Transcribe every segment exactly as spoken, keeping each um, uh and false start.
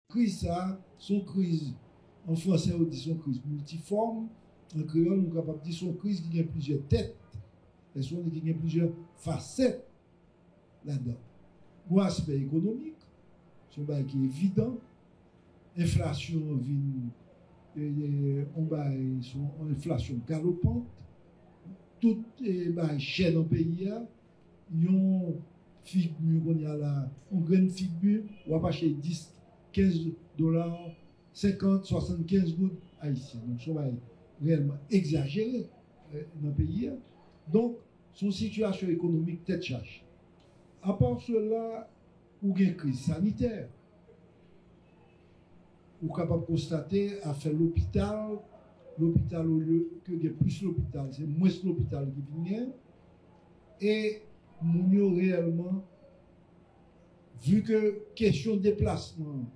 Kriz sa a, se yon kriz, an fransè, yo di se yon kriz miltifòm. An kreyòl, nou kapab di se yon kriz ki gen plizyè tèt, èske ki gen plizyè fasèt ladan. Gon aspè ekonomik, se yon bagay ki evidan. Enflasyon an vin, e, e, yon bagay, se yon enflasyon galopant. Tout, e, bagay chè nan peyi a. Yon fig mi kounye a la, yon grenn fig mi, w ap achte dis, kenz dola, senkant, swasannkenz goud ayisyen. Donk, se yon bagay reyèlman egzajere, e, nan peyi a. Donk, se yon sitiyasyon ekonomik tèt chaje. Apa sela, ou gen kriz sanitè. Ou kapab konstate afè lopital, lopital, olye ke gen plis lopital, se mwens lopital ki vin gen. E moun yo reyèlman, vi ke kesyon deplasman,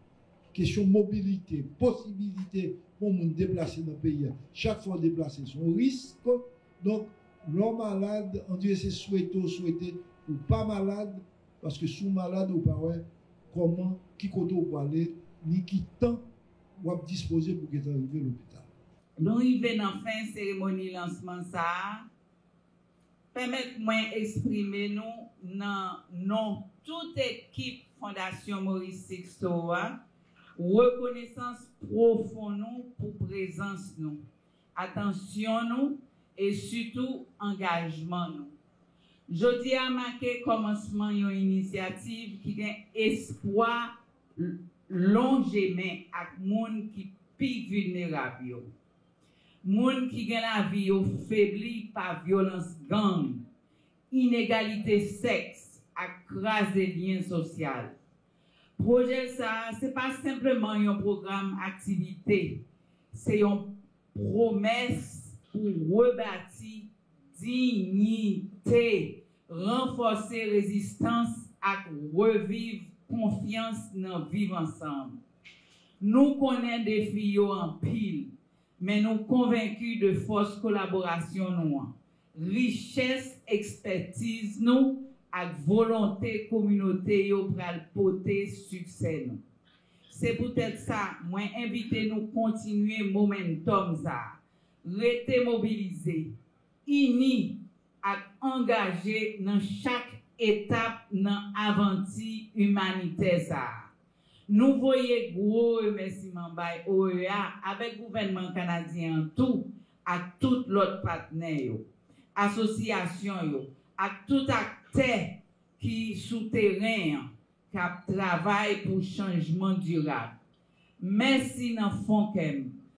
kesyon mobilite, posibilite pou moun deplase nan peyi a, chak fwa w deplase, se yon risk. Donk, lè w malad, on dirè se swete w swete pou w pa malad, paske si w malad, ou pa wè kòman, ki kote w prale, ni ki tan w ap dispoze pou w gentan rive lopital. Nou rive nan fen seremoni lansman sa a. Pèmèt mwen eksprime nou nan non tout ekip Fondasyon Maurice Sixto a, rekonesans pwofon nou pou prezans nou, atansyon nou e sitou angajman nou. Jodi a make kòmansman yon inisyativ ki gen espwa l-, lonje men ak moun ki pi vilnerab yo. Moun ki gen lavi yo febli pa vyolans gang, inegalite sèks ak kraze lyen sosyal. Pwojè sa a, se pa senpleman yon pwogram aktivite, se yon pwomès pou rebati diyite, ranfòse rezistans ak reviv konfyans nan viv ansanm. Nou konnen defi yo anpil, men nou konvenki de fòs kolaborasyon nou an, richès ekspètiz nou ak volonte kominote yo pral pote siksè nou. Se poutèt sa, mwen envite nou kontinye momentum sa a, rete mobilize, ini ak angaje nan chak etap nan avanti imanitè sa a. Nou voye gwo remèsiman bay O E A avèk gouvènman kanadyen an tou, ak tout lòt patnè yo, asosyasyon yo, ak tout aktè ki sou teren an, k ap travay pou chanjman dirab. Mèsi nan fon kè m.